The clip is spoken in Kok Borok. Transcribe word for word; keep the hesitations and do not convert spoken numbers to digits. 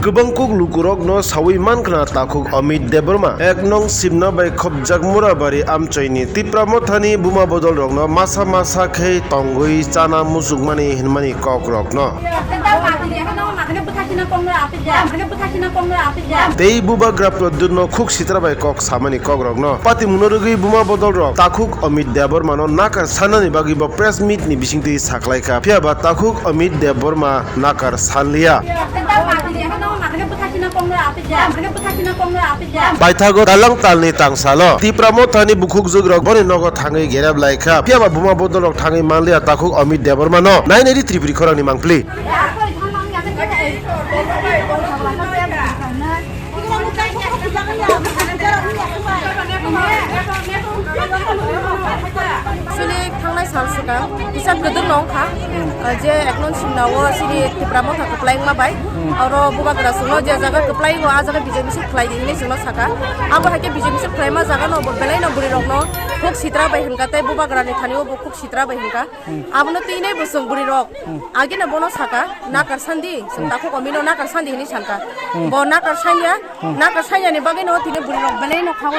Kwbangkuk lukurokno sawi mankha takhuk Amit Debbarma, ek nong Simna bai khopjak Murabari amchoini Tipra Mothani buma bodolrokno masa masa khe tongwi chana muchukmani hinmani kokrokno. Tei bubagra Pradyutno khuk sitra bai kok samani kokrokno patimungno rwgwi buma bodolrok takhuk Amit Debbarmano nakar sannani bagwi bo press meet ni bisingtwi sakhlaikha. Phiyaba takhuk Amit Debbarma nakar sanliya. Paithago dalang talni tangsalo Tipra Mothani bukhukjukrok boni nogo thangwi gerep laikha. Phiyaba buma bodolrok thangwi manliya takhuk Amit Debbarmano. Nainai di Tripuri khorangni mangpli. Chini thangnai sal swkang kisa kwdwkno wngkha, je eknong Simna o chini Tipra Motha kwplai wngma bai, oro bubagra chwngno je jaga kwplai wngo, a jaga bijai misil khlai di hinwi chwngno saka. Abo hai khe bijai misil khlaima jaga no bo belai no bwrwi rokno khuk sitra bai hinka tei bubagra ni thani o bo khuk sitra bai hinka. Abono twi nai bo chwng bwrwi rok agina bono saka, nakar sandi, chwng takhuk Amit no nakar sandi hinwi sanka. Bo nakar sanya, nakar sanya ni bagwi no tini bwrwi rok belai no kha.